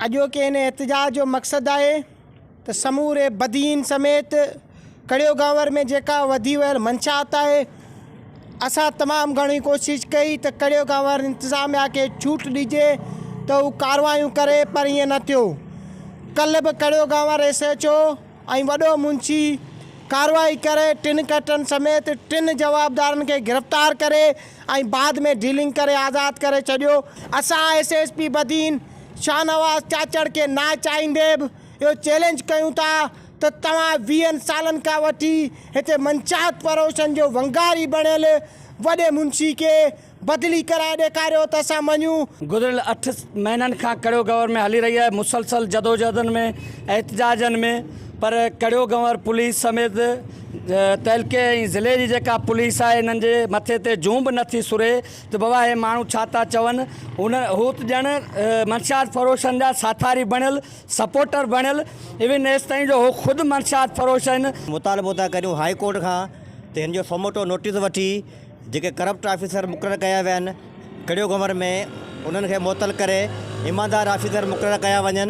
اڄوڪي هن احتجاج جو مقصد آهي ته سموري بدين سميت ڪڙيو گانور ۾ جيڪا وڌي ويل منشيات آهي اسان تمام گهڻي ڪوشش ڪئي ته ڪڙيو گانور انتظاميا کي ڇوٽ ڏجي ته هو ڪاروايون ڪري پر ائين نه ٿيو ڪلهه به ڪڙيو گانور ايس ايڇ او ۽ وڏو منشي ڪارروائي ڪري ٽن ڪٽن سميت ٽن جوابدارن کي گرفتار ڪري ۽ بعد ۾ ڊيلنگ ڪري آزاد ڪري ڇڏيو. اسان S S P Badin Shahnawaz Chachar کي نه چاهيندي به اهو چئلينج ڪيون ٿا ته توهان ويهن سالن کان وٺي هتي منشيات فروشن جو ونگاري بڻيل وڏي منشي کي بدلي ڪرائي ڏيکاريو ته اسان مڃون. گذريل اٺ مهينن کان ڪڙيو گنور ۾ هلي رهي آهي مسلسل جدوجهدن ۾ احتجاجن ۾ پر ڪڙيو گنور پوليس سميت تعلقي ۽ ضلعي جي جيڪا پوليس آهي انهن جي مٿي تي جون به نٿي سري ته بابا هي ماڻهو ڇا ٿا چون هن هو ته ڄڻ منشيات فروشن جا ساٿاري بڻيل سپورٽر بڻيل ايون ايستائين جو هو خود منشيات فروش آهن. مطالبو ٿا ڪريون هائي ڪورٽ کان ته هن جو سوموٽو نوٽيس وٺي جيڪي ڪرپٽ آفيسر مقرر ڪيا ويا آهن ڪڙيو گهمر ۾ انهن کي معطل ڪري ايماندار آفيسر مقرر ڪيا وڃن.